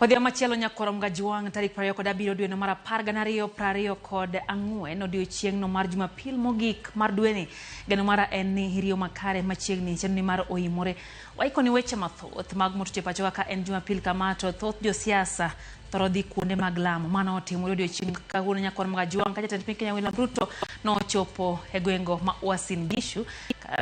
Odhiambo machielo nyakwar Mgajwang' tarik 27 dweno mar 12 2024 odiochieng'no mar Jumapil mogik mar dweni. Geno mara en ni iriyo makare machiegni chenro ni mar oimore. Waikoni weche mathoth mag motuch e pacho kaka en Jumapil kama to thoth josiasa thoro dhi kuonde mag lamo. Mano otimore odiochieng' kawuono nyakwar Mgajwang' ka jatend piny Kenya William Ruto nochopo e gwengo ma Uasin Gishu.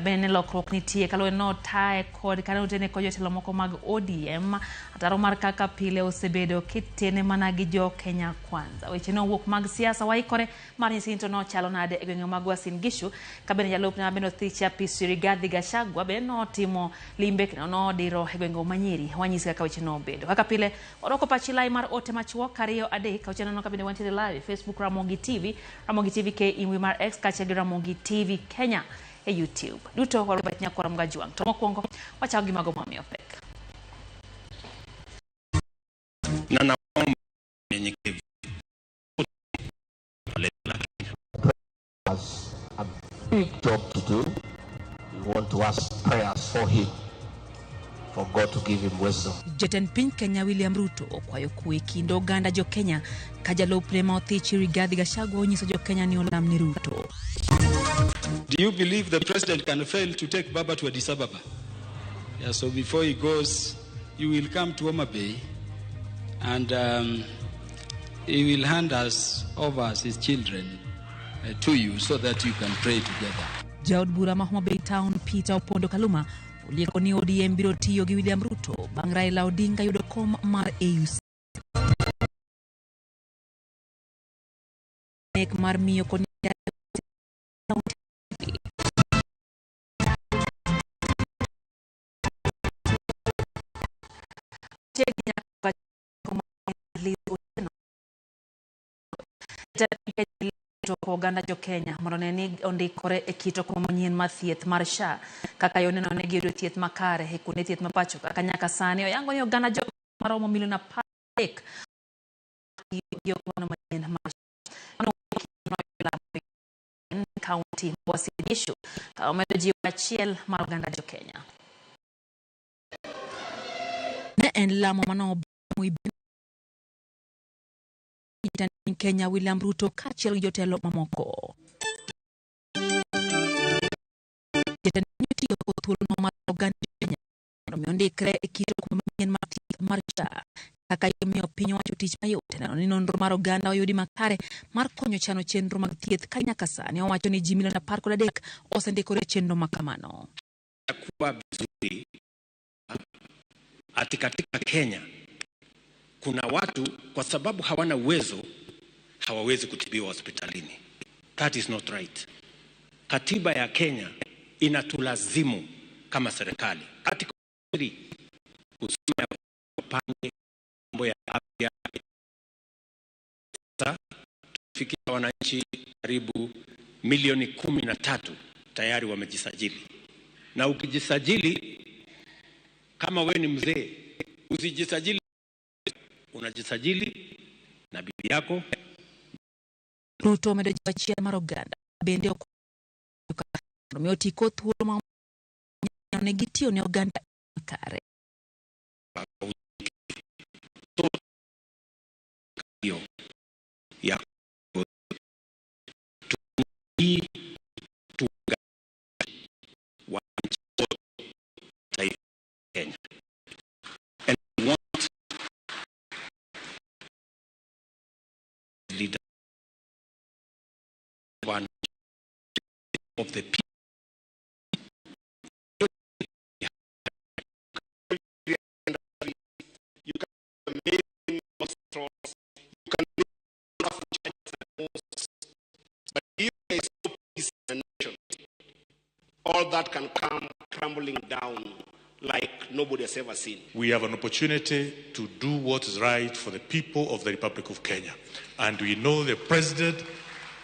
Bende lokruok nitie kaluwore notaye kod kata notene kod jotelo moko mag ODM. Ataro mar kaka pile osebedo kitene mana gi jo Kenya Kwanza. Weche nowuok mag siasa waikore mar nyisi ni to nochalo nade e gwenge mag Uasin Gishu. Ka bende jalupne ma bende othich apis Rigathi Gachagua bende notimo limbe kendo nodiro e gwenge ma Nyeri. Wanyisi kaka weche nobedo. Kaka pile warwako pachi lai mar ote machuok 2 3 6 4 ka bende wantiere live Facebook Ramogi TV, Ramogi TV K e mbui mar X kaachiel gi Ramogi TV Kenya e YouTube. Duto warwako pach nyakwar Mgajwang'. To mokwongo wachako gi mago mamiyo pek. Na naomba nyenyekevu la Kenya. Has a big job to do. We want to ask prayers for him, for God to give him wisdom. Jatend piny Kenya William Ruto okwayo kwe kind oganda jo Kenya ka jalupne ma othich Rigathi Gachagua onyiso jo Kenya ni olam ni Ruto. Do you believe the president can fail to take Baba to Addis Ababa? Yeah, so before he goes, you will come to Homa Bay and he will hand us over as his children to you so that you can pray together. Jaod bura ma Homa Bay Town Peter Opondo Kaluma olieko ni ODM biro tiyo gi William Ruto bang' Raila Odinga yudo kom mar AUC. Nek mar miyo kod oganda jo Kenya mondo ne ni ondikore e kit okumba manyien mar thieth mar SHA kaka yo neno ne giyudo thieth makare e kuonde thieth ma pacho kaka nyaka sani oyango ni oganda jo maromo milion 13 gi okumba manyien mar SHA. Kaunti Uasin Gishu ka omedo jiwo achiel mar oganda jo Kenya. Ne en lamo mano jatend Kenya William Ruto kaachiel gi jotelo mamoko. Jatend piny otiyo kod thuolono mar oganda Kenya mondo mi ondikre e kit okumba manyien mar thieth mar SHA kaka yo miyo piny owacho tich mayot neno ni nonro mar oganda oyudi makare mar konyo chano chenro mag thieth ka nyaka sani owacho ni ji milion 13 osendikore e chenro ma kamano. Kuwa vizuri ati katika Kenya kuna watu kwa sababu hawana uwezo hawawezi kutibiwa hospitalini. That is not right. Katiba ya Kenya inatulazimu kama serikali. Article 3 kusema pange mambo ya afya. Sasa tufikia wananchi karibu milioni 13 tayari wamejisajili. Na ukijisajili kama we ni mzee, usijisajili, unajisajili na bibi yako. Ruto omedo jiwo achiel mar oganda bende okwayo mondo mi oti kod thuolo ma ne gitiyo ne oganda makare. Ya taifa Kenya. And we want leader one of the people. You can amazing monsters, you can but if there is no peace in a nation, all that can come crumbling down like nobody has ever seen. We have an opportunity to do what is right for the people of the Republic of Kenya. And we know the president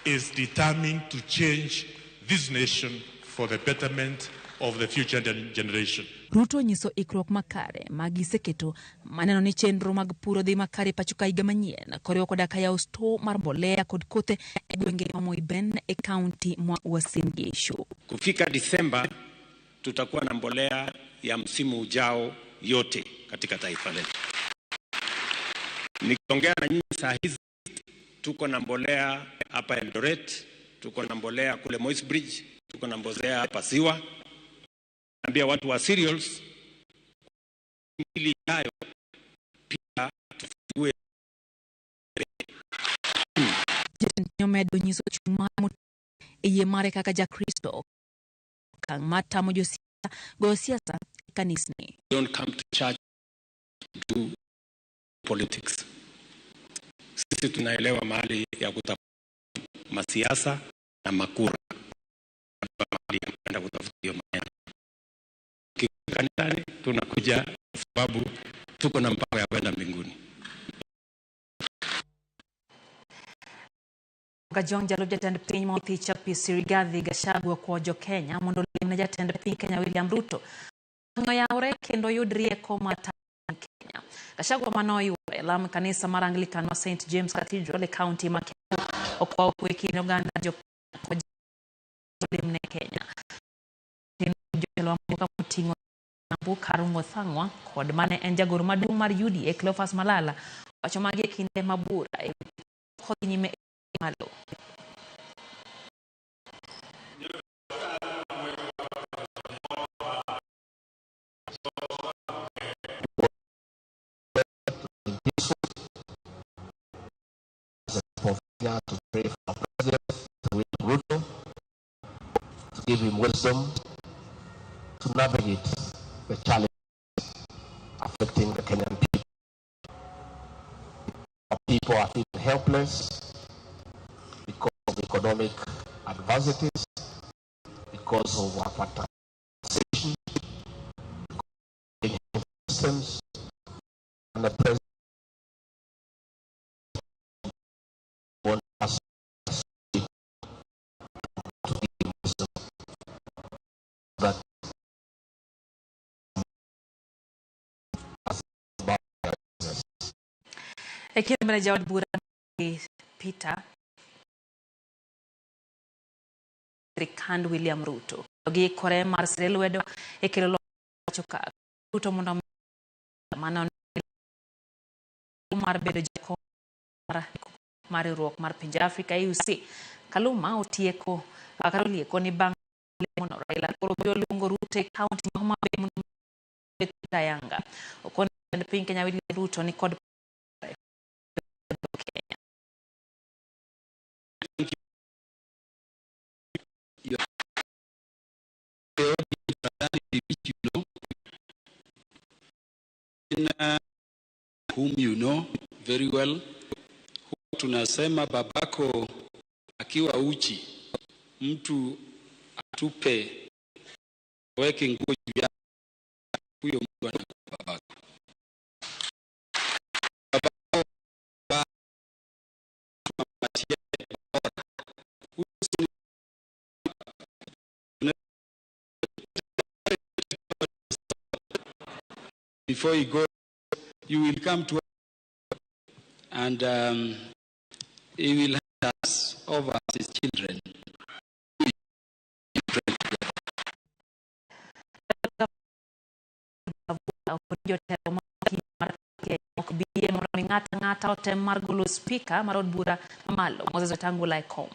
is determined to change this nation for the betterment of the future generation. Ruto onyiso ikruok makare ma giseketo maneno ni chenro mag puro dhi makare pacho ka higa manyien koriwo koda ka yawo store mar mbolea kod kothe e gwenge ma Moiben e kaunti ma Uasin Gishu. Kufika Disemba tutakuwa na mbolea ya msimu ujao yote katika taifa letu. Nikiongea na nyinyi saa hizi tuko na mbolea hapa Eldoret, tuko na mbolea kule Moi's Bridge, tuko na mbolea hapa Siwa. Naambia watu wa cereals mbili ijayo pia tufungue. Jatend piny omedo nyiso chung' mare e yie mare kaka Jakristo okang' mar tamo josiasa goyo siasa e kanisni. Don't come to church to do politics. Sisi tunaelewa mahali ya kutafuta masiasa na makura, mahali ya kwenda kutafuta hiyo maneno. Kanisani tunakuja kwa sababu tuko na mpango ya kwenda mbinguni. Kajwang' jalup jatend piny ma othich apis Rigathi Gachagua okwayo jo Kenya mondo olem ne jatend piny Kenya William Ruto oyawre kendo oyud rieko mar tayo Kenya. Gachagua mane oyuoro e lam kanisa mar Anglican ma St James Cathedral e kaunti ma Kiambu okwayo kwe kind oganda jo kod olim ne Kenya. Jotelo mamoko moting'o Kiambu Karungo Thang'wa kod mane en jagoro maduong' mar UDA Cleophas Malala wacho magi e kinde ma bura e kodhi nyime malo. To pray for our president, William Ruto, to give him wisdom to navigate the challenge affecting the Kenyan people. Our people are feeling helpless because of economic adversities, because of our taxation, systems, and the president wants us to give wisdom that E kinde mane jaod bura Peter sirikand William Ruto giikore mar sire lwedo e kelo wacho ka Ruto mondo mano mar bedo jakom mar riwruok mar pinje Afrika AUC. Kaluma otieko kata olieko ni bang' lemono Raila koro biro luongo Ruto e kaunti ma Homa Bay mondo ayanga. Okone jatend piny Kenya William Ruto ni kod Kenya. Whom you know very well. Tunasema babako akiwa uchi, mtu atupe weke nguo juu yake, huyo mtu anakuwa babako. Babako ba bora. Before he goes, you will come to and he will hand us over as his children. We pray together. Jotelo ok bi yie mondo mi ng'ato ang'ata otem mar golo spika mar od bura mamalo Moses Wetangula e kom.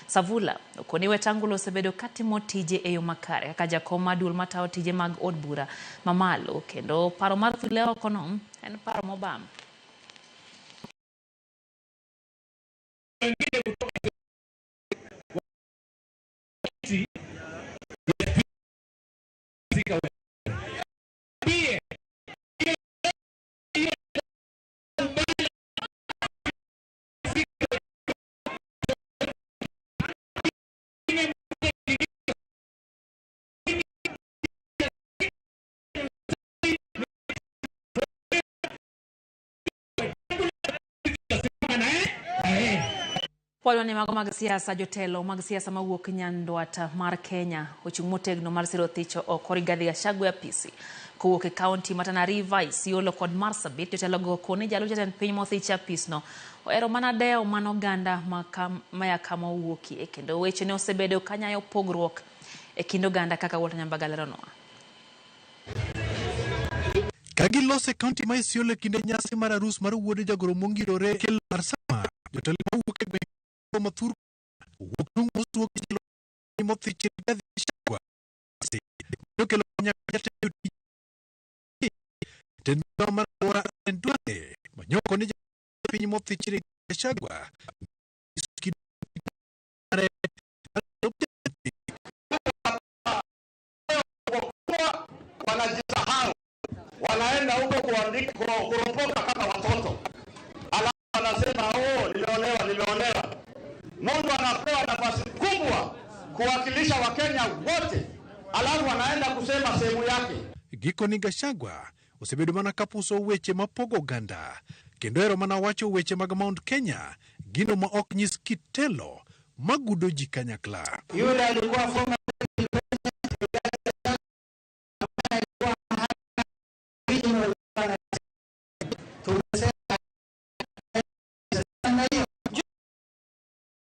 Savula okoni Wetangula osebedo katimo tije e yo makare kaka jakom mar duol matayo tije mag od bura mamalo kendo paro mar thule oko no en paro mobam. Wadwani mago mag siasa jotelo mag siasa mawuok nyandwat mar Kenya ochung' motegno mar siro thicho oko Rigathi Gachagua e apisi kowuok e kaunti ma Tana River, Isiolo kod Marsabit. Jotelo go koni jalup jatend piny mothich e apisno ohero mana dewo mana oganda maya kama owuokie kendo weche ne osebedo kanyayo pogruok e kind oganda kaka Walter Nyambaga leronwa. Ka gilose kaunti ma Isiolo e kinde nyasi mar arus mar wuod jagoro mongirore Kel Marsama, jotelo mawuok e gwenge mathur owuok tung' mosuo gi jalo mothich Rigathi Gachagua nokelo nyaka jatend jatend migao mar alwora Aden Duale manyoko ni piny mothich Rigathi Gachagua mare wanajisahau, wanaenda huko kuandika kuropoka kama watoto, alafu wanasema, "Oh, nimeonewa, nimeonewa." Mungu anapewa nafasi kubwa kuwakilisha Wakenya wote, alafu anaenda kusema sehemu yake. Gikoni Gachagua osebedo mana kapuso weche mapogo oganda kendo hero mana wacho weche mag Mount Kenya, gino ma ok nyis kit telo magudo ji kanyakla. Yule alikuwa former regional, tumesema na hiyo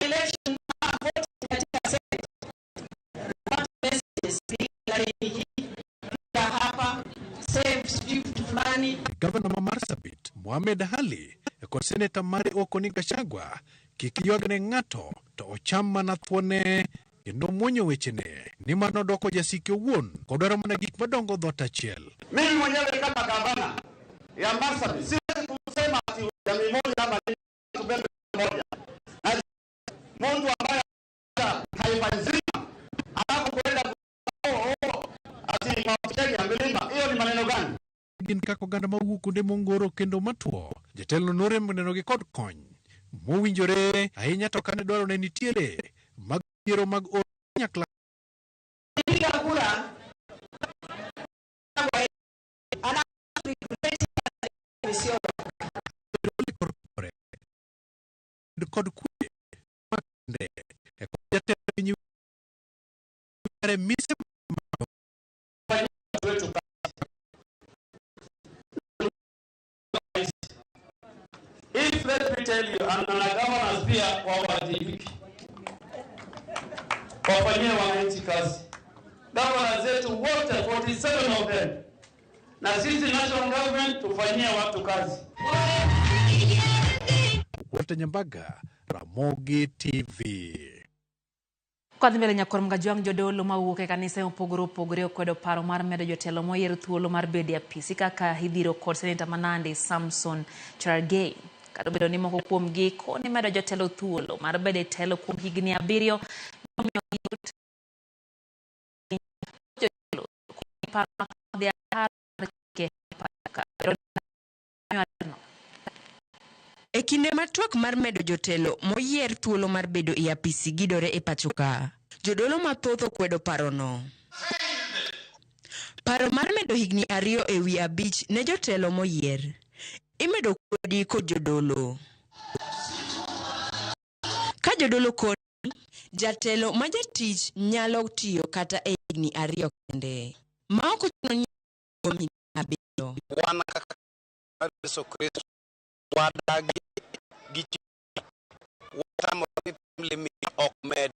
election vote katika Senate. Messages hii pia hapa save sijui vitu fulani. Gavana ma Marsabit Mohamed Ali kod seneta mare oko ni Gachagua kik ywagne ng'ato to ocham mana thuone kendo muonyo wechene ni mano doko jasike owuon kodwaro mana gik madongo dhoot achiel. Mimi mwenyewe kama gavana ya Marsabit siwezi kusema ati jamii moja ama nini, tubebe moja. Na mtu ambaye taifa nzima alafu kwenda oh, ati Mount Kenya milima, hiyo ni maneno gani? Gin kaka oganda mawuok kuonde mongoro kendo matuo, jatelo norem nenogi kod kony mowinjore ahinya to kane dwaro ne nitiere mag yiero mag oro kanyakla. Piga kura ana Isiolo. Kod kwe makende e kod jatend piny mare mise. Wetu kazi. If let me tell you, and na governors pia wawajibike, wafanyie wananchi kazi. Governors zetu wote 47 of them, na sisi national government tufanyie watu kazi. Walter Nyambaga, Ramogi TV. Kadhi mbele nyakor Mgajwang', jodolo mawuok e kanise mopogore opogore okwedo paro mar medo jotelo moyier thuolo mar bedo e apisi kaka idhiro kod seneta ma Nandi Samson Cherargei. Kata obedo ni moko kuomgi koni medo jotelo thuolo mar bedo e telo kuom higni 7 biro miyo yot jotelo kuom paro ma dhi ataro mar chike pacho ka. E kinde ma twak mar medo jotelo moyier thuolo mar bedo e apisi gidore e pacho ka, jodolo mathoth okwedo parono. Paro mar medo higni 2 e wi 5 ne jotelo moyier imedo kwedi kod jodolo. Ka jodolo koni, jatelo ma jatich nyalo tiyo kata e higni 2 kende, ma ok ochuno ni kuom higni 7. Wan kaka mar Yesu Kristo wadagi gi watamore ni term limit ok med,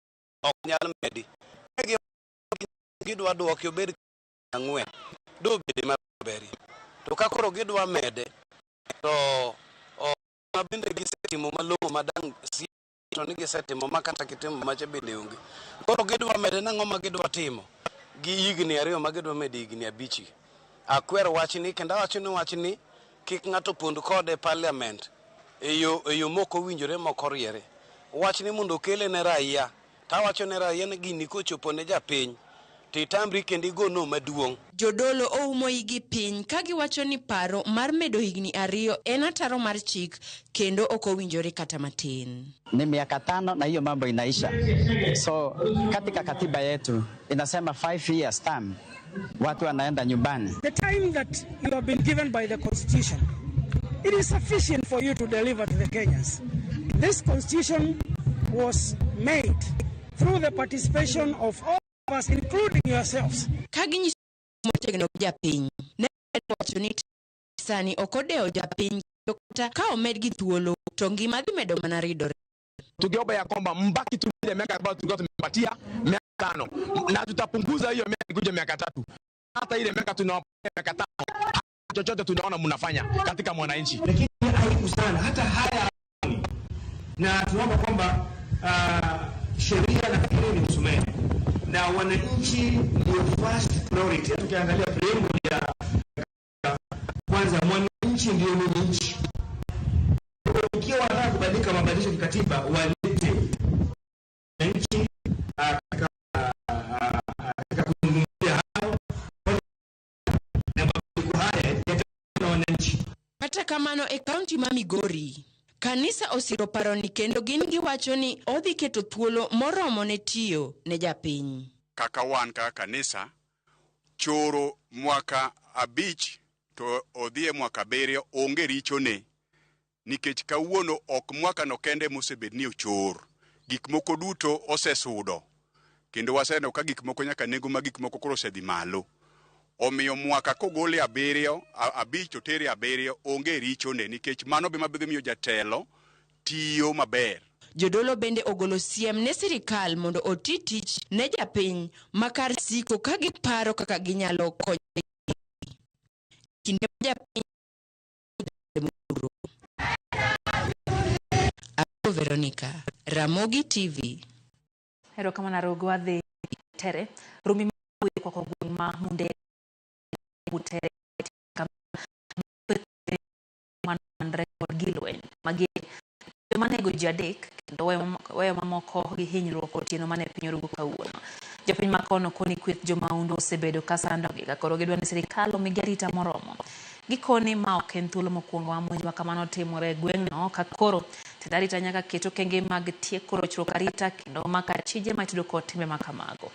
ok nyal medi. Gidwa duoke obed 4 dobede maber. To ka koro gidwa mede to ma bende gisetimo malong'o madang' to ni gisetimo ma kata kitimo macha bende onge. Koro gidwa mede nang'o ma gidwa timo gi higni 2 ma gidwa medo higni 5 gi. Akwero wachni kendo awacho ni wachni kik ng'ato pond kode e parliament e yo mok owinjore mok oriere. Wachni mondo okele ne raia tawacho ne raia ni gini kochopo ne japiny titamri kendo igo no maduong'. Jodolo oumo igi piny ka giwacho ni paro mar medo higni 2 en ataro mar chik kendo ok owinjore kata matin. Ni miaka 5 na hiyo mambo inaisha. So katika katiba yetu inasema 5 years term, watu wanaenda nyumbani. The time that you have been given by the constitution, it is sufficient for you to deliver to the Kenyans. This constitution was made through the participation of all of us, including yourselves. Ka ginyiso motegno gi japiny, ne wacho ni sani ok odewo japiny kendo kata ka omedgi thuolo to ngima dhi medo mana ridore. Tukiomba ya kwamba mbaki tu ile miaka ambayo tulikuwa tumepatia miaka 5 na tutapunguza hiyo miaka ikuja miaka 3. Hata ile miaka tunawapatia miaka 5 chochote tunaona mnafanya katika mwananchi. Lakini aibu sana, hata haya na tunaomba kwamba sheria nafikiri ni msumeno na wananchi ndio first priority. Tukiangalia preamble ya kwanza, mwananchi ndio mwenye nchi. Ikiwa wanataka kubadilika mabadilisho kikatiba, walete wananchi katika kuzungumzia hayo na mabadiliko haya yatakuwa na wananchi. Kata kamano e kaunti ma Migori, kanisa osiro paro ni kendo gin giwacho ni odhi keto thuolo moromo ne tiyo ne japiny. Kaka wan kaka kanisa choro mwaka 5 to odhi e mwaka 7 onge richone, nikech kawuono ok mwaka no kende mosebed ni ochor, gik moko duto osesudo kendo waseneno ka gik moko nyaka nengo mag gik moko koro osedhi malo. Omiyo mwaka kogole 7 5 to tere 7 onge richone, nikech mano be mabiro miyo jatelo tiyo maber. Jodolo bende ogolo siem ne sirikal mondo oti tich ne japiny ma kar siko ka giparo kaka ginyalo konyo kinde ma japiny. Veronica, Ramogi TV. Erokamano Arogo, wadhi Butere. Rumi ma kwako gweng' ma Mundere Butere manre kod gilweny mager manego ji 3 kendo weyo mamoko gi hinyruok otieno mane piny orugo kawuono. Jopiny makono koni kweth jomahundu osebedo ka sandogi ka koro gidwa ni sirikal omigi arita moromo. Gikoni ma ok en thuolo mokwongo ma monj ma kamano timore e gweng'no ka koro tend arita nyaka ket okenge mag tieko rochruok arita kendo mako achije matudo kod timbe ma kamago.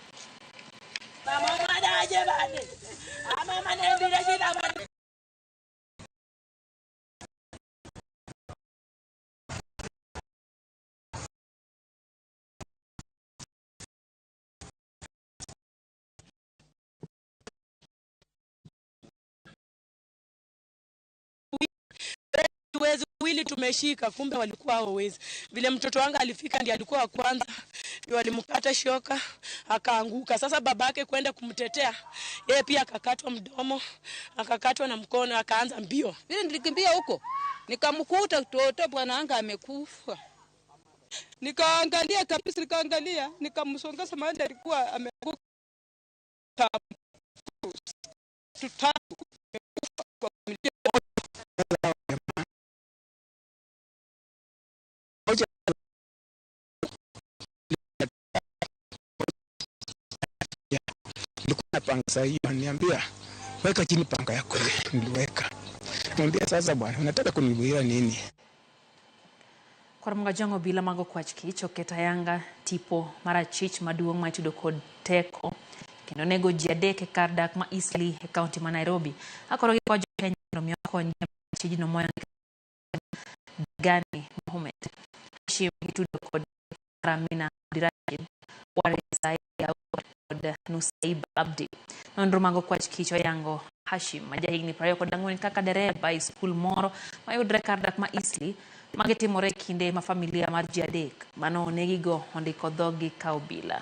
Wezi wawili tumeshika, kumbe walikuwa hao wezi. Vile mtoto wangu alifika ndiye alikuwa wa kwanza, ndio walimkata shoka akaanguka. Sasa babake kwenda kumtetea, yeye pia akakatwa mdomo, akakatwa na mkono, akaanza mbio. Vile nilikimbia huko nikamkuta toto bwana wangu amekufa. Nikaangalia kabisa, nikaangalia, nikamsongesha mahali alikuwa ameanguka. Tutatu kwa familia. Nilikuwa panga saa hiyo, niambia weka chini panga yako ile, niliweka. Niambia sasa bwana, unataka kunibuia nini? Kor mga bila mago kwach kich oketo ayanga tipo marachich maduong' ma itudo kod teko kendo nego ji 3 e kar dak ma Eastleigh e kaunti ma Nairobi. Akoro gikwa jokenya mondo mi okony achijno moyango Gani Mohamed. Hashim itudo kod Ramina Abdirashid, Waris Said kod Nusaib Abdi. Nonro mag okwach kich oyango Hashim ma jahigni 24 kaka dereba e skul moro mayudre kar dak ma Eastleigh. Magi timore e kinde ma familia mar ji 3 mano onegigo ondiko dhoggi ka obila.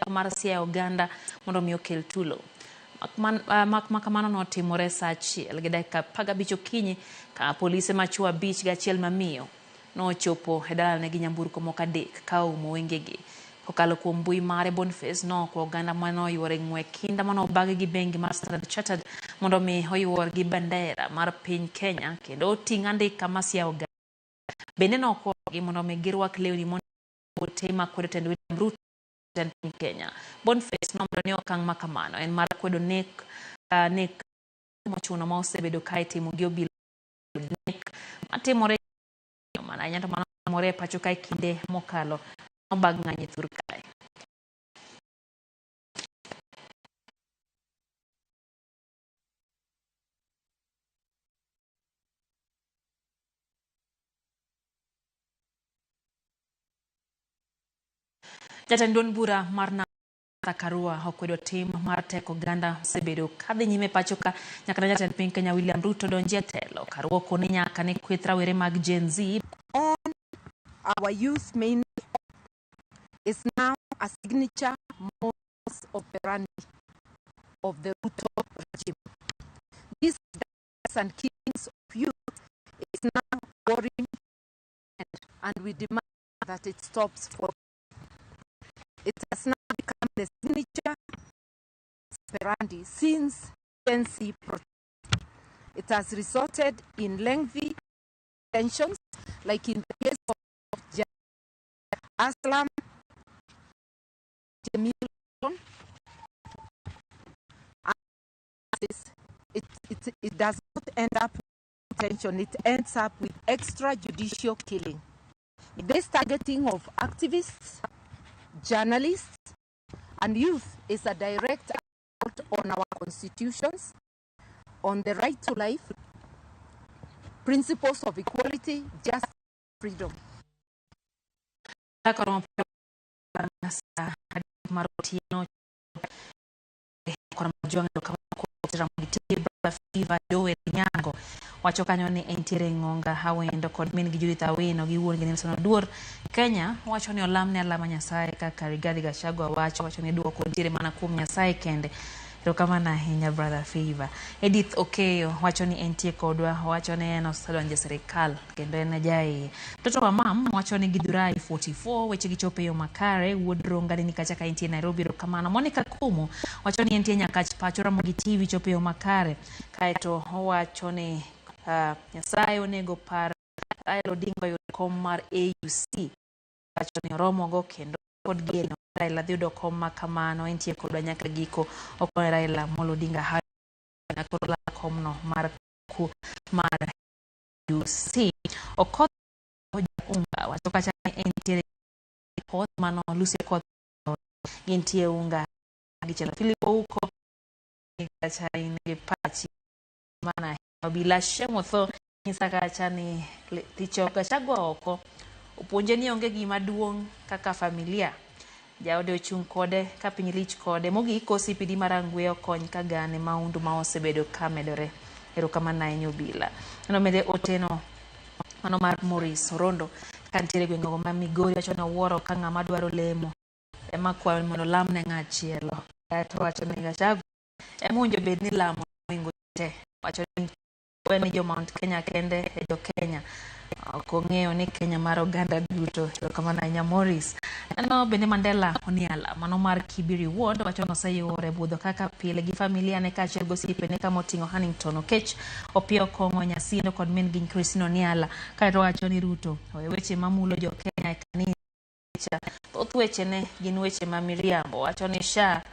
Mar Siaya Uganda mondo mi okel tulo. Mak makamano notimore saa 1:15 okinyi ka polise machwo 5 gi 1 mamiyo nochopo e dalane gi nyamburko moko 3 ka oumo wengegi. Kokalo kuom mbui mare, Boniface nokwa oganda manoyuoro e ng'we kinda manobagi gi bengi mar Standard Chartered mondo mi oyuor gi bendera mar piny Kenya kendo oting' andika ma Siaya Uganda. Bende nokwayogi mondo mi girwak lewni mote makwedo tend William Ruto jatend piny Kenya. Boniface nomedo ni okang' ma kamano en mar kwedo nek mochuno ma osebedo ka itimo gi obila nek matimore mana ahinya to mano timore e pacho ka e kinde mokalo nobag ng'anyo e thur kae. Jatend duond bura mar Martha Karua okwedo tim mar teko oganda osebedo kadhi nyime pacho ka nyaka ne jatend piny Kenya William Ruto donji e telo. Karua okone nyaka ne kweth rawere mag Gen Z on our youth mainly is now a signature modus operandi of the Ruto regime. These deaths and killings of youth is now worrying, and we demand that it stops for. It has now become the signature operandi since Gen Z protest. It has resulted in lengthy tensions, like in the case of Aslam Jamil. It does not end up with detention, it ends up with extrajudicial killing. This targeting of activists, journalists, and youth is a direct assault on our constitutions, on the right to life, principles of equality, justice, freedom. Koromo saa mar otieno kor majuang' Fever Joel Nyango wacho kanyo ni entiere Ng'onga Awendo kod min gi Judith Awino gi wuon gi Nelson Oduor. Kenya wacho ni olamne alama Nyasaye kaka Rigathi Gachagua wacho ni duoko nitiere mana kuom Nyasaye kende. Erokamano ahinya Brother Favor. Edith Okeyo wacho ni entie kodwa, wacho ni en osedonjo e sirikal kendo en jaiye. Mtoto wa mam wacho ni Githurai 44 weche gichopo e yo makare. Wuod Ronga ni kacha ka entie Nairobi, erokamano. Monica Kumu wacho ni entie Nyakach pacho Ramogi TV chopo e yo makare. Kaeto owacho ni Nyasaye onego par Raila Odinga oyud kom mar AUC. Wacho ni oromogo kendo kod geno Raila dhi yudo kom ma kamano, entie kodwa nyaka giko. Okone Raila Amolo Odinga hayo koro lal komno mar ku mar UC. Okoth Unga wacho kacha ni entiere Koth mano Lucy Okoth gintie Unga gichelo Philip Ouko kacha in gi pachi mana Obila Shemotho nyisa kacha ni thicho Gachagua oko opuonje ni onge gima duong' kaka familia. Jaode ochung' kode ka piny lich kode. Mogik OCPD mar Rangwe okony ka gane maundu ma osebedo ka medore. Erokamano ahinya Obila. Nomede oteno mano mar Maurice Orondo ka nitiere gwengego ma Migori wacho ni owuoro ka ng'ama dwaro lemo ema kwayo mondo olam ne ng'achielo. Kaeto wacho ni Gachagua ema owinjo bed ni lamo mohingo te. Wacho ni we ni jo Mount Kenya kende e jo Kenya. Ok ong'eyo ni Kenya mar oganda duto. Erokamano ahinya Maurice. Neno bende Mandela Oniala mano mar Kibiri Ward wacho ni oseyuore budho kaka pile gi familia ne kaachiel gi osiepene kama oting'o Hannington Okech, Opiyo Kong'o, Nyasiendo kod min gi Christine Oniala. Kaeto wacho ni Ruto owe weche mamulo jo Kenya e kanisa. Thoth wechene gin weche ma miriambo. Wacho ni SHA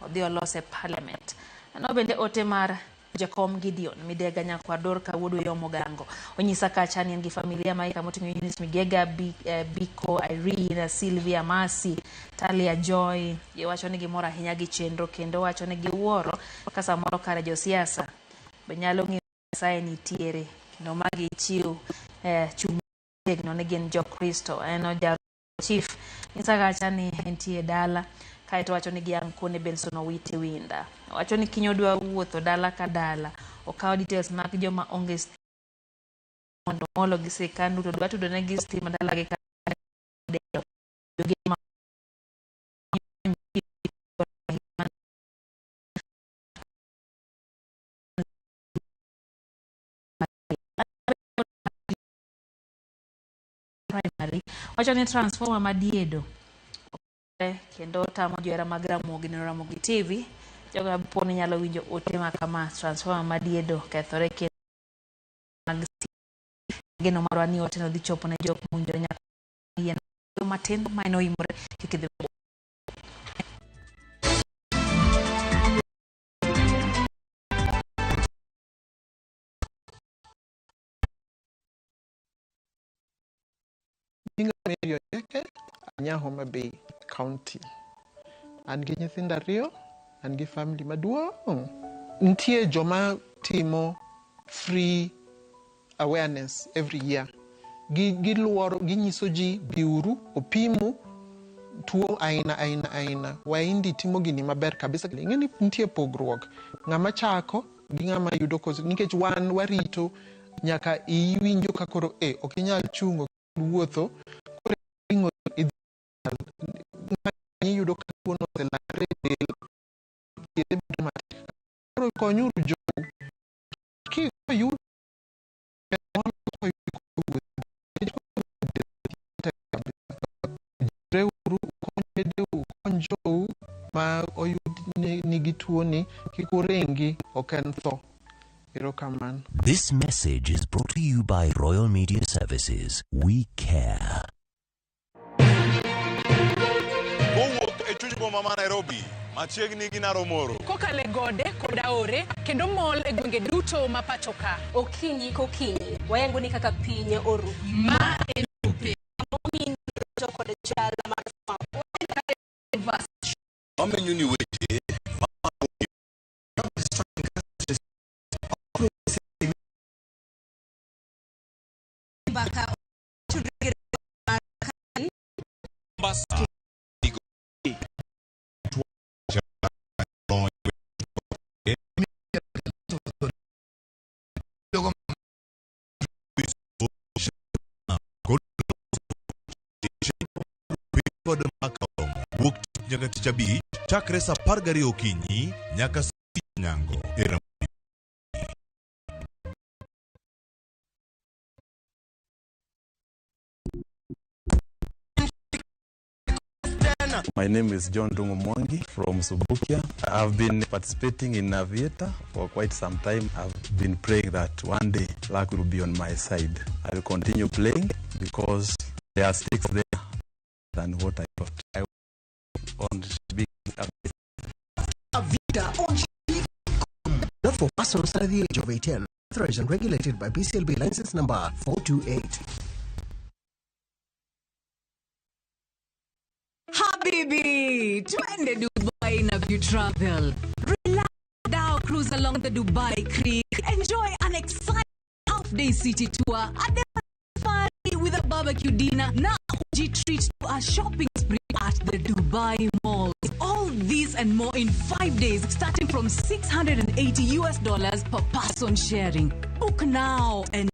odhi olos e parliament. Neno bende ote mar Jakom Gideon Midega nyakwar Dorka wuod Oyomo Gango onyisa kacha ni en gi familia ma kama oting'o Eunice Migega, Biko, Irene, Sylvia, Mercy, Talia, Joy. Giwacho ni gimor ahinya gi chenro kendo wacho ni giwuoro ka samoro kare josiasa be nyalo ng'eyo Nyasaye nitiere kendo ma gichiw chung' motegno ni gin Jokristo. En oja Chief nyisa kacha ni entie dala kaeto wacho ni giang' kone Benson Owiti Winda. Wacho ni kiny odwa wuotho dala ka dala okawo details mag joma onge stima mondo molo gi sirkand Ruto dwa tudo negi stima dala gi ka primary wacho ni transformer madiedo kendo tamo johera mag Ramogi neno Ramogi TV. Jogo po ni nyalo winjo ote ma kama transformer madiedo kethore kendo mag geno marwa ni ote no dhi chopo ne jok mowinjore nyaka yien matin ma en oimore kik idhi. Nyinga Mary Onyeke, anya Homa Bay County. An gi nyithindo ariyo, an gi family maduong'. Nitie joma timo free awareness every year. Giluoro, ginyiso ji biuru, opimu, tuo aina aina aina. Waindi timo gini maber kabisa. Ing'e ni nitie pogruok. Ng'ama chako gi ng'ama yudo koso nikech wan warito nyaka iwinjo ka koro e ok inyal chung' ok inyal wuotho koro iringo idhi iyudo ka tuono oselandre e del thiedhe bedo matek. Koro konyuru jou koyud Reuru ukony wedeu ukony jou ma oyud ni nigi tuoni kik uringi ok en tho. Erokamano. This message is brought to you by Royal Media Services. We care. Kowuok e chuny boma ma Nairobi, machiegni gi Naromoro. Kokalo e gode kod aore kendo mol e gwenge duto ma pacho ka. Okinyi kokinyi, wayango ni kaka piny oru. Ma e lupe. To kod chal mar Wamenyo ni weche mbaka Mombasa. Kod makaromo wuok tich nyaka tich abich chakre saa 12 okinyi nyaka saa nyango e Ramogi. My name is John Dungu Mwangi from Subukia. I've been participating in Aviator for quite some time. I've been praying that one day luck will be on my side. I will continue playing because there are stakes there than what I thought. I want to be Avita on Not for persons under the age of 18. Authorized and regulated by BCLB license number 428. Habibi, twende Dubai na View Travel. Relax now, cruise along the Dubai Creek. Enjoy an exciting half-day city tour at the safari with a barbecue dinner. Now, G treat to a shopping spree at the Dubai Mall. All this and more in 5 days, starting from $680 US per person sharing. Book now and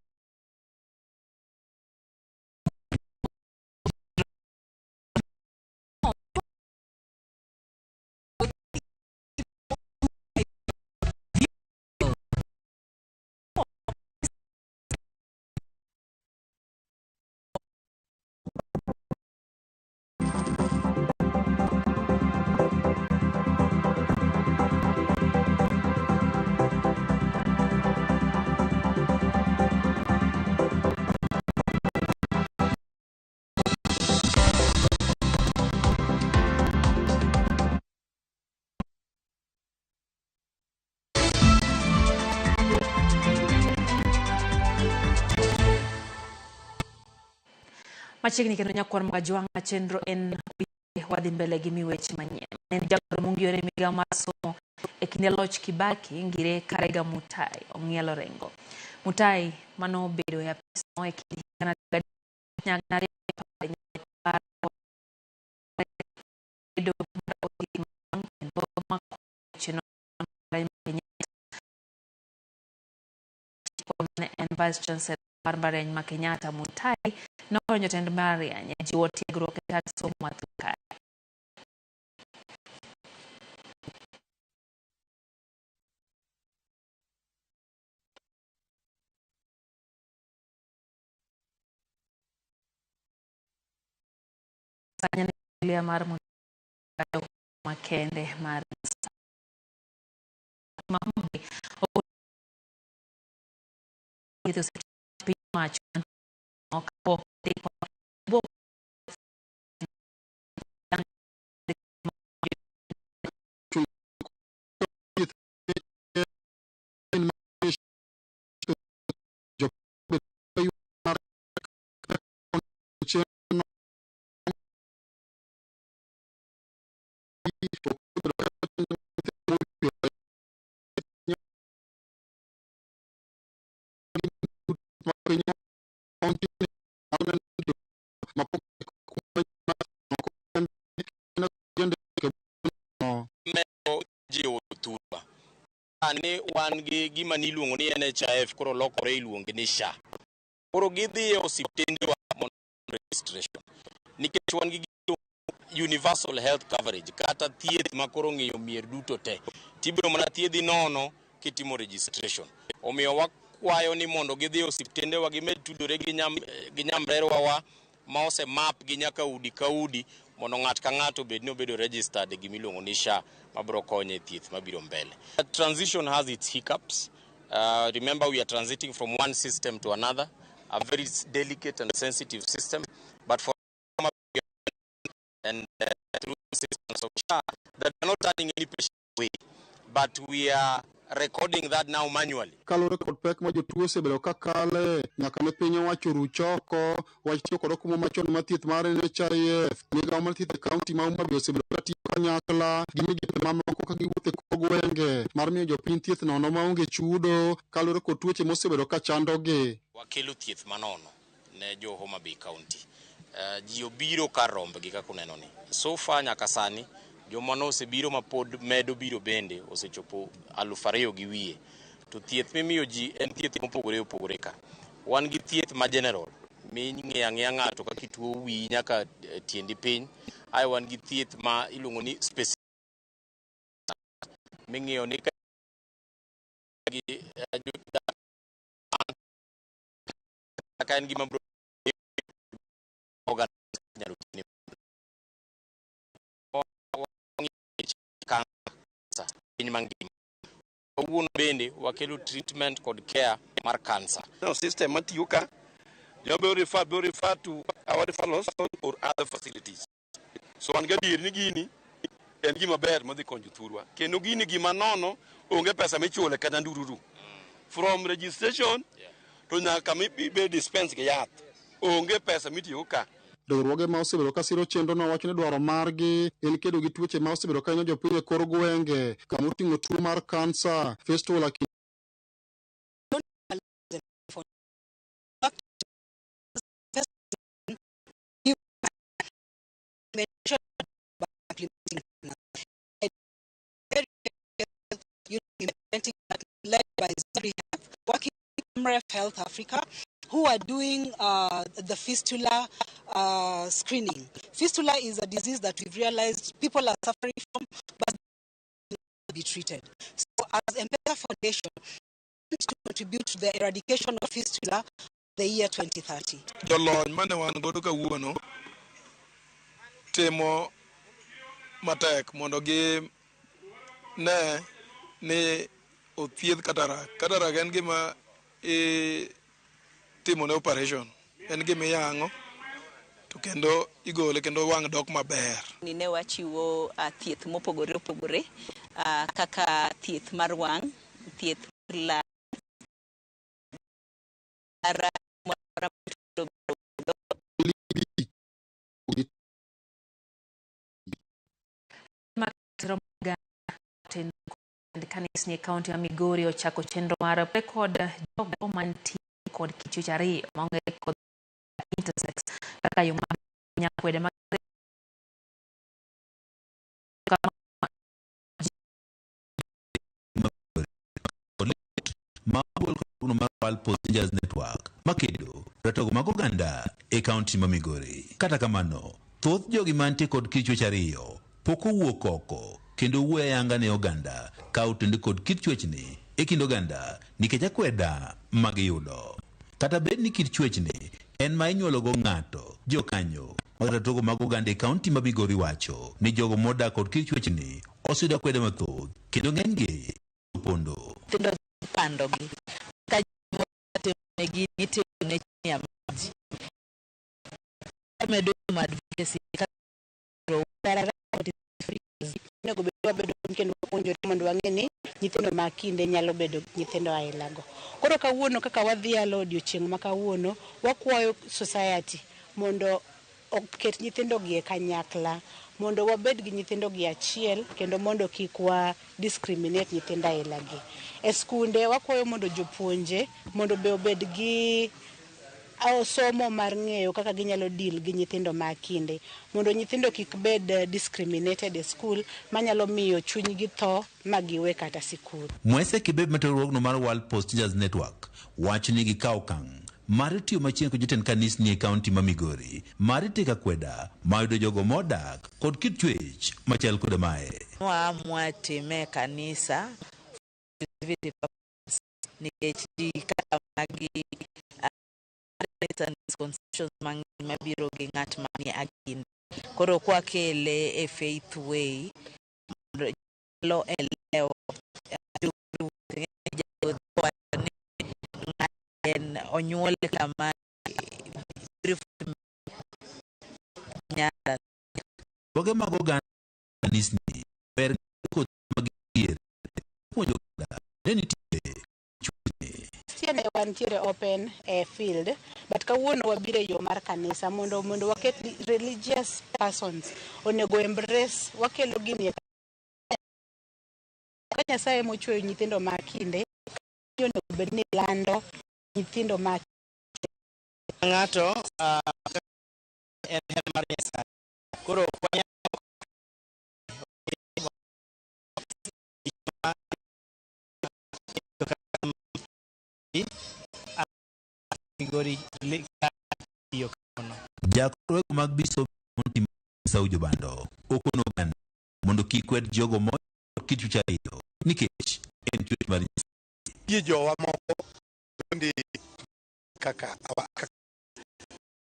Machiegni kendo nyakwar Magajwang' chenro en wadhi mbele gi miweche manyien. En jagoro mongirore migawo mar somo e kinde loch Kibaki Ngire Karega Mutai ong'ielo rengo. Mutai manobedo e apis no e kind higa 2010 mar odhi kendo mako weche no mane en Vice Chancellor mar mbalariany ma Kenyatta Mutai nokonyo jotend mbalariany e jiwo tiegruok e tat somo ma thurka. Sanya mar Mutai makende mar Mahombe piny owacho kapok Sani wan gi gima niluongo ni NHIF koro lokore iluonge ni SHA. Koro gidhi e osiptendewa mondo registration. Nikech wan gi universal health coverage kata thieth ma koro ng'iyo mier duto te. Tibiro mana thiedhi nono kitimo registration. Omiyo wakwayo ni mondo gidhi e osiptendewa gimed tudore gi nyam, gi nyamrerwa wa ma osemap gi nyaka udi ka udi mondo ng'at ka ng'ato obed ni obedo registered e gimiluongo ni SHA mabiro konyo e thieth mabiro mbele. Transition has its hiccups. Remember we are transiting from one system to another, a very delicate and sensitive system, but for and through systems of SHA that we are not turning any patient away, but we are recording that now manually. Kaluwore kod pek ma jotuo osebedo ka kale nyaka ne piny owacho ruch oko wach tiyo kod okumba machon mar thieth mar NHIF. Migawo mar thieth e kaunti ma Homa Bay osebedo ka tiyo kanyakla gi migepe mamoko ka giwuotho e kor gwenge mar miyo jopiny thieth nono maonge chudo kaluwore kod tuoche mosebedo ka chandogi. Wakelo thieth manono ne jo Homa Bay County. Ji obiro kar rombgi kaka uneno ni. So far nyaka sani joma nosebiro ma pod medo biro bende osechopo 2,200. To thieth mimiyo ji en thieth mopogore opogore ka. Wan gi thieth ma general ming'iyo ang'iya ng'ato kaka ituo wiyi nyaka tiendi piny. Ae wan gi thieth ma iluongo ni specific ming'iyo ni ka gi kaka en gima biro nyalo tine kansa piny mangima. Kawuono bende wakelo treatment kod care mar kansa. No system matiyo ka joma be refer to our referral hospital or other facilities. So wan gadier ni gini en gima ber madhi konyo jothurwa. Kendo gini gima nono onge pesa michule kata ndururu. From registration to nyaka mibed dispense gi yath. Onge pesa mitiyogo ka. Riwruoge ma osebedo ka siro chenrono wacho ni dwaro margi en kedo gi tuoche ma osebedo ka hinyo jopiny e kor gwenge kama oting'o tuo mar kansa, fistula. Led by Zari Health, working with Amref Health Africa, who are doing the fistula screening. Fistula is a disease that we've realized people are suffering from, but be treated. So as M-Pesa Foundation, we want to contribute to the eradication of fistula the year 2030. Jolony mane wan godo kawuono timo matek mondo gi ne ni othiedh cataract. Cataract en gima itimone operation, en gima iyang'o to kendo igole kendo wang' dok maber. Ni ne wachiwo thieth mopogore opogore kaka thieth mar wang', thieth mar lak, Kanisni e kaunti ma Migori ochako chenro mar kod jogo mantie kod kit chuech ariyo maong'ere kod intersex kaka yo mar nyakwede mag ma ogol kawuono mar World Passengers Network makedo ratego mag oganda e kaunti ma Migori. Kata kamano, thoth jogi mantie kod kit chuech ariyo pok owuok oko kendo wuoyo ayanga ne oganda ka otende kod kit chuechni e kind oganda nikech akweda magiyudo. Kata bed ni kit chuechni en ma inyuologo ng'ato, jokanyo mag ratego mag oganda e kaunti ma Migori wacho ni jogo modak kod kit chuechni oseyudo akweda mathoth kendo ng'enygi opondo. Nyithindo ipandogi ka negi itimone chini ya maji. Medo advocacy onego bed wabedo kendo wapuonjore mondo wang'e ni nyithindo ma kinde nyalo bedo nyithindo aila go. Koro kawuono kaka wadhialo odiochieng' ma kawuono, wakwayo society mondo oket nyithindo gi e kanyakla mondo wabed gi nyithindo gi achiel kendo mondo kik wa discriminate nyithindo aila gi. E skunde wakwayo mondo jopuonje mondo be obed gi somo mar ng'eyo kaka ginyalo deal gi nyithindo ma kinde mondo nyithindo kik bed discriminated e school manyalo miyo chunygi tho ma giwe kata sikul. Mwese Kibeb riwruogno mar World Post Teachers Network wacho ni gikawo okang' mar tiyo machiegni kod jotend kanisni e kaunti ma Migori mar tieko akweda mayudo jogo modak kod kit chwech machal koda mae. Waamua time e kanisa nikech ji kaka magi misconceptions mang'eny mabiro gi ng'at manie akinde. Koro kwakele e faith way mondo nyalo elewa en onyuole kama Riwruoge mag oganda kanisni ber kod mag yier puonjo oganda ne nitie chwechni. Tiende wantiere open e field, but kawuono wabiro e yo mar kanisa mondo waket religious persons onego embrace wakelo gini ka Nyasaye mochweyo nyithindo ma kinde onego bed ni lando nyithindo ma ng'ato en hera mar Nyasaye. Koro Jakor mag biso Esau Jobando okono oganda mondo kik kwed jogo mo kit chwech ariyo nikech en chwech mar Nyasaye. Nitie jowa moko ndi kaka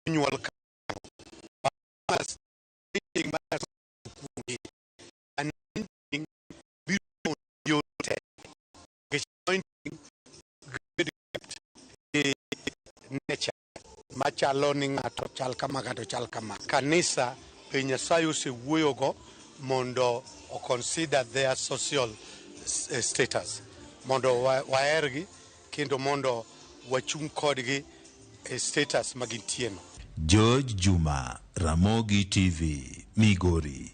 nyuol nature machalo ni ng'ato chal kama ng'ato chal kama. Kanisa be Nyasaye osewuoyogo mondo o consider their social status mondo wahergi kendo mondo wachung' kodgi e status ma gintieno. George Juma, Ramogi TV, Migori.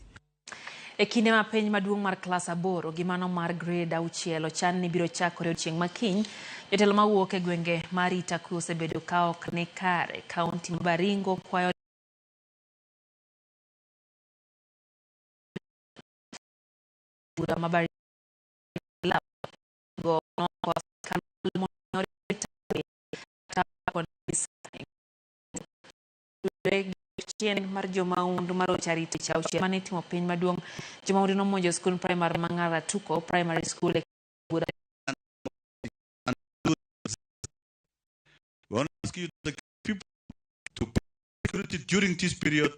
E kinde ma penj maduong' mar klas 8 gi mano mar grade 6 ochan ni biro chakore odiechieng' ma kiny, jotelo mawuok e gwenge mar arita kwe osebedo ka ok ni kare. Kaunti ma Baringo kwayo bura ma Baringo go chien mar jomahundu mar arita tich auchiel mane itimo piny maduong'. Jomahundu nomonjo skund primary ma Ng'aratuko Primary School e bura. We want to ask you the people to pay security during this period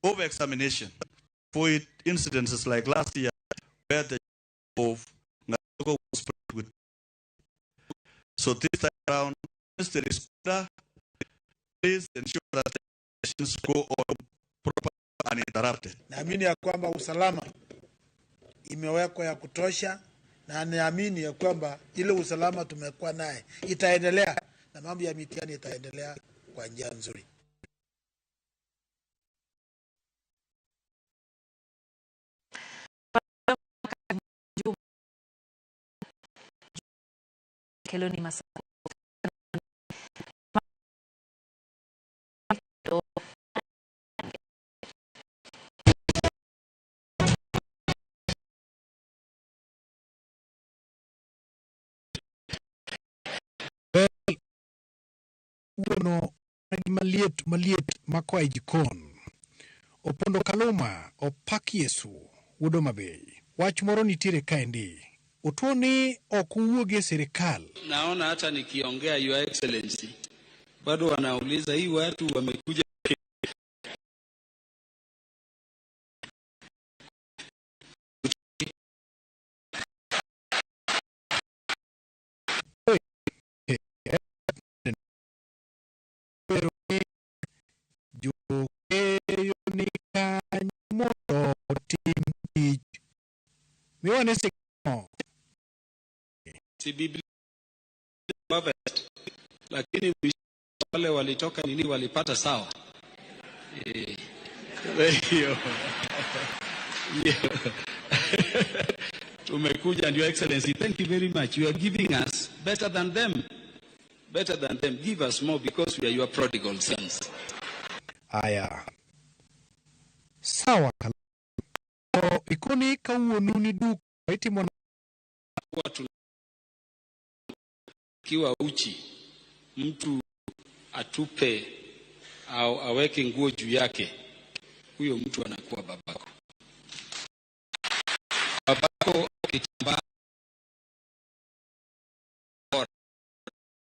of examination. Avoid incidences like last year where the of Ng'aratuko was spread with. So this time around, there is order. Please ensure that the elections go on properly and uninterrupted. Naamini ya kwamba usalama imewekwa ya kutosha, na naamini ya kwamba ile usalama tumekuwa naye itaendelea na mambo ya mitihani itaendelea kwa njia nzuri. Keloni Masako. Wuono maliet maliet makoa e jikon. Opondo Kaluma opak Yesu wuod Homa Bay. Wach moro nitiere kaendi. Otuo ni ok uwuogi e sirikal. Naona hata nikiongea Your Excellency bado wanauliza hii watu wamekuja. Si Biblia harvest, lakini wale walitoka nini walipata sawa. Hiyo. Tumekuja, Your Excellency, thank you very much. You are giving us better than them. Better than them. Give us more because we are your prodigal sons. Aya. Sawa kal. To ikoni kawuonu ni duk itimo Watu kiwa uchi, mtu atupe au aweke nguo juu yake, huyo mtu anakuwa babako. Babako kitambaa bora.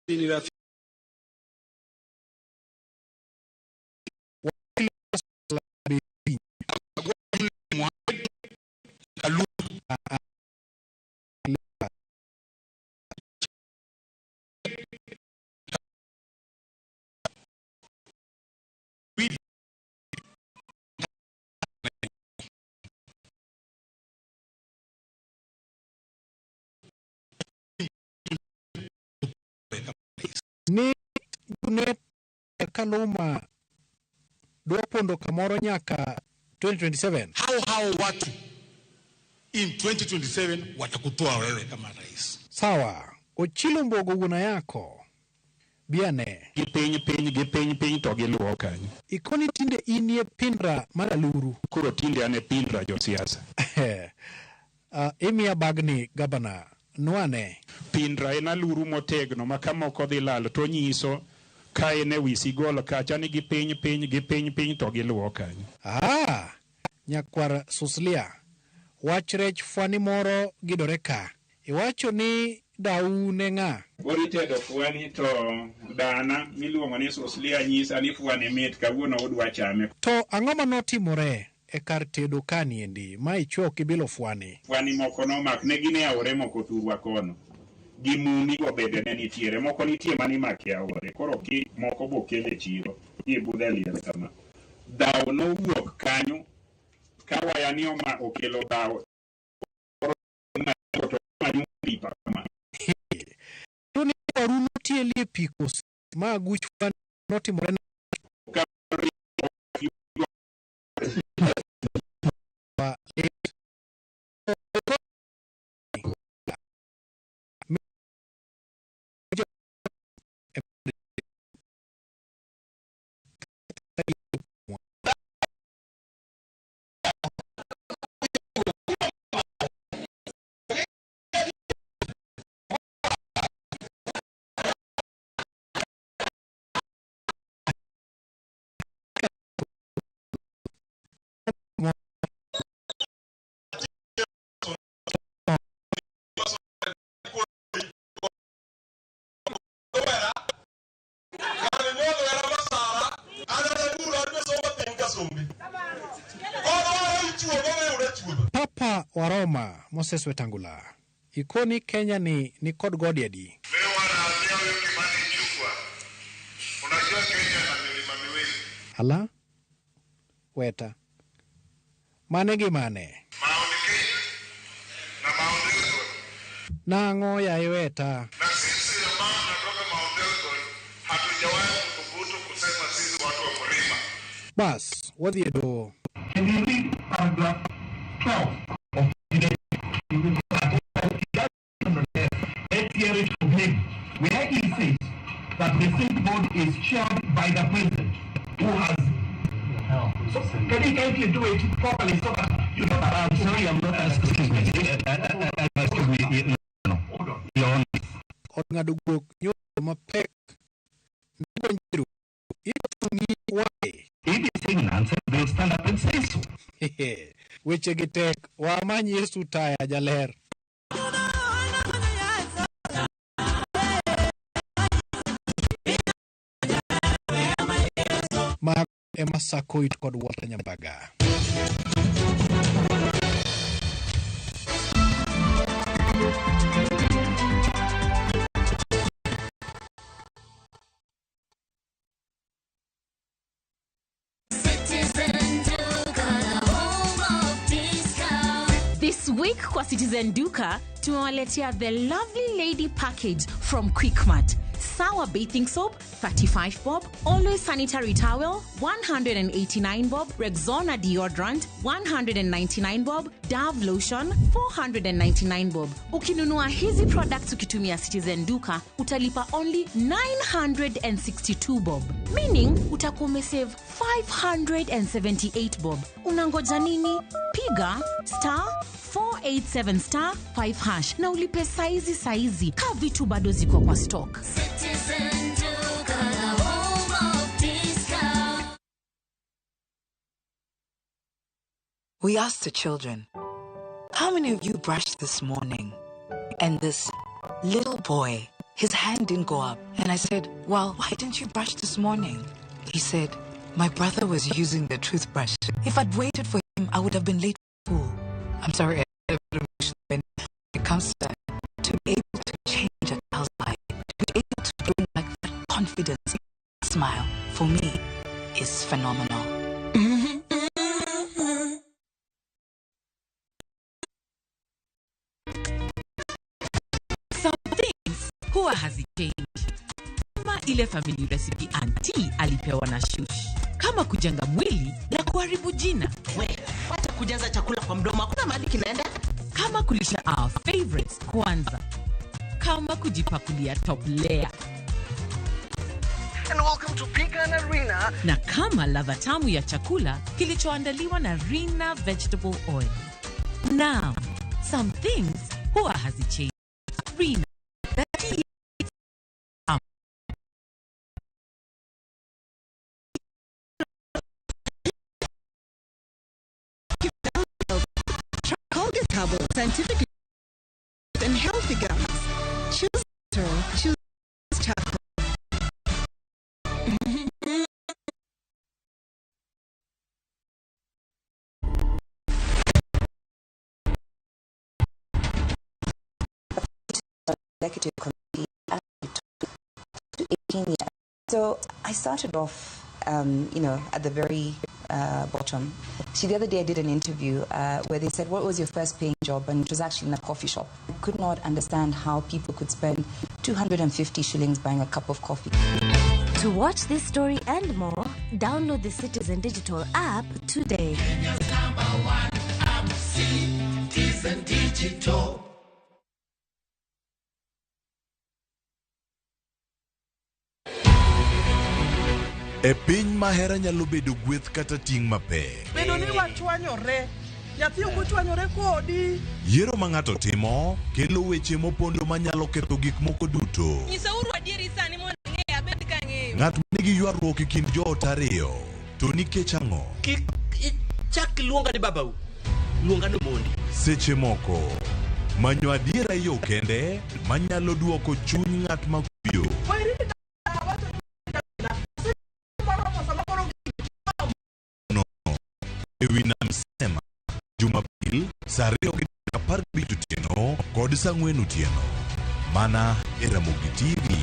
Ni rafiki Ni Junet Kaluma dwa pondo kamoro nyaka 2027. Hao watu in 2027 watakutoa wewe kama rais. Sawa, Ochilo Mbogo wuona yako. Biane. Gi piny piny gi piny piny to giluwo kanyo. Ikoni tinde inie Pindra mar Aluru. Koro tinde an e Pindra josiasa. Imiya bagni gabana. Nwane. Pindra en aluru motegno ma ka moko dhi lal to nyiso ka en e wi sigol kacha ni gi piny piny gi piny piny to giluwo kanyo. Nyakwar Suslia. Wach rech fwani moro gidore ka. Iwacho ni dau ne ng'a? Koro itedo fwani to dana miluongo ni Suslia nyisa ni fwani mit kawuono udwa chame. To ang'o manotimore e kar tedo kaniendi ma ichwo kibilo fwani? Fwani moko nomak ne gin e aore moko thurwa kono. Gi mumi go bende ne nitiere. Moko nitie mane imako e aore. Koro ki moko bokel e chiro. Gibudho e liel kama. Dhawo nowuok kanyo ka waya ni oma okelo dhawo. Koro to manyo pipa kama. To ni waru notieli e pi koso ma aguch fwani notimore ne Papa wa Roma Moses Wetangula. Ikoni Kenya ni kod gode adi? Ala? Weta. Mane gi mane? Nang'o yaye Weta? Bas, wadhi e doho. Can you read paragraph 12 of the Let's hear it from him, where he says that the state board is chaired by the president, who has. So can you kindly do it properly so that you don't? I'm sorry, I'm not. Excuse me. Excuse me. No, no. Your Honor. Od ng'ado guok nyodo mapek ndiko njiru itungi wae. If he's saying nonsense, they'll stand up and say so. Weche gi tek, wamany Yesu taya jaler. Mago ema Sakoit kod Walter Nyambaga. This week, week kwa Citizen Duka tumewaletea the lovely lady package from Quickmart. Sour bathing soap 35 bob, Always sanitary towel 189 bob, Rexona deodorant 199 bob, Dove lotion 499 bob. Ukinunua hizi products ukitumia Citizen Duka utalipa only 962 bob, meaning utakuwa umesave 578 bob. Unangoja nini? Piga star 487 star 5 hash na ulipe saizi saizi, ka vitu bado ziko kwa stock. Citizen Duka, the home of discount. We asked the children, how many of you brushed this morning? And this little boy, his hand didn't go up. And I said, well, why didn't you brush this morning? He said, my brother was using the toothbrush. If I'd waited for him, I would have been late for school. I'm sorry, I get emotional when it comes to that. To be able to change a child's life, to be able to bring back that confidence, that smile, for me, is phenomenal. Some things huwa hazichange, kama ile family recipe auntie alipewa na shush, kama kujenga mwili na kuharibu jina. We, wacha kujaza chakula kwa mdomo, hakuna mahali kinaenda. Kama kulisha our favorites kwanza, kama kujipakulia top layer, And welcome to Pecan Arena. Na kama ladha tamu ya chakula kilichoandaliwa na Rina Vegetable Oil. Now, some things huwa hazichange. Rina, that is Try Colgate Herbal, scientifically and healthy gums. Choose natural, choose charcoal. Executive committee to 18 years. So I started off, at the very bottom. See, the other day I did an interview where they said, what was your first paying job? And it was actually in a coffee shop. I could not understand how people could spend 250 shillings buying a cup of coffee. To watch this story and more, download the Citizen Digital app today. Kenya's number one app, Citizen Digital. E piny ma hera nyalo bedo gweth kata ting' mapek. Bedo ni wachwanyore, nyathi ok ochwanyore kodi. Yiero ma ng'ato timo kelo weche mopondo manyalo ketho gik moko duto. Nyisauru adieri sani mondo ang'e abed ka ang'eyo. Ng'at manigi ywaruok e kind joot ariyo, to nikech ang'o? Kik ichak luonga ni babau, luonga ni Omondi. Seche moko, manyo adiera e yo kende manyalo duoko chuny ng'at makuyo. No. E wi Nam Sema, Jumapil, saa 2:15 otieno kod saa 4 otieno. Mana e Ramogi TV.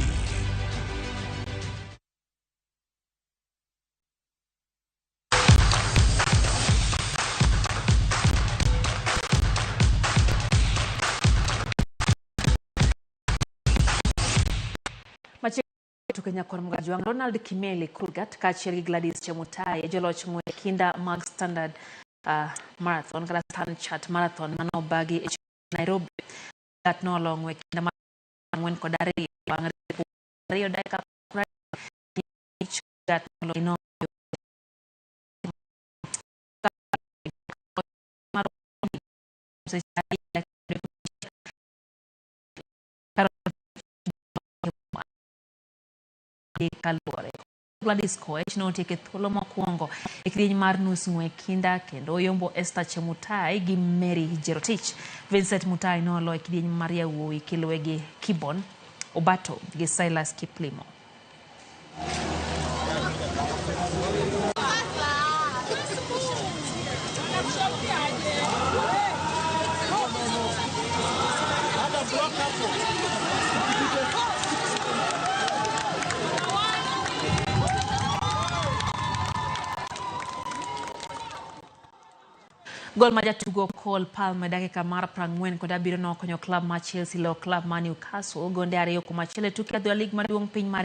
Machiegni tuke nyakwar Mgajwang' Ronald Kimeli Kurgat kaachiel gi Gladys Chemutai e joloch ng'wech kinda mag Standard Marathon kata Stanchart Marathon manobagi e Nairobi. Kurgat nolo ng'wech kinda mar 42 bang' ripo 2 dakika 25. Kurgat nolo kaluwore. Gladys Koech notieko e thuolo mokwongo e kidieny mar nus ng'we kinda kendo oyombo Esther Chemutai gi Mary Jerotich. Vincent Mutai nolo e kidieny mar yawuowi kiluwe gi Kibon Obato gi Silas Kiplimo. Gol ma jatugo Cole Palmer dakika mar 47 nokonyo klab mar Chelsea loyo klab mar Newcastle gonde 2-1 e tuke adhula lig maduong' piny mar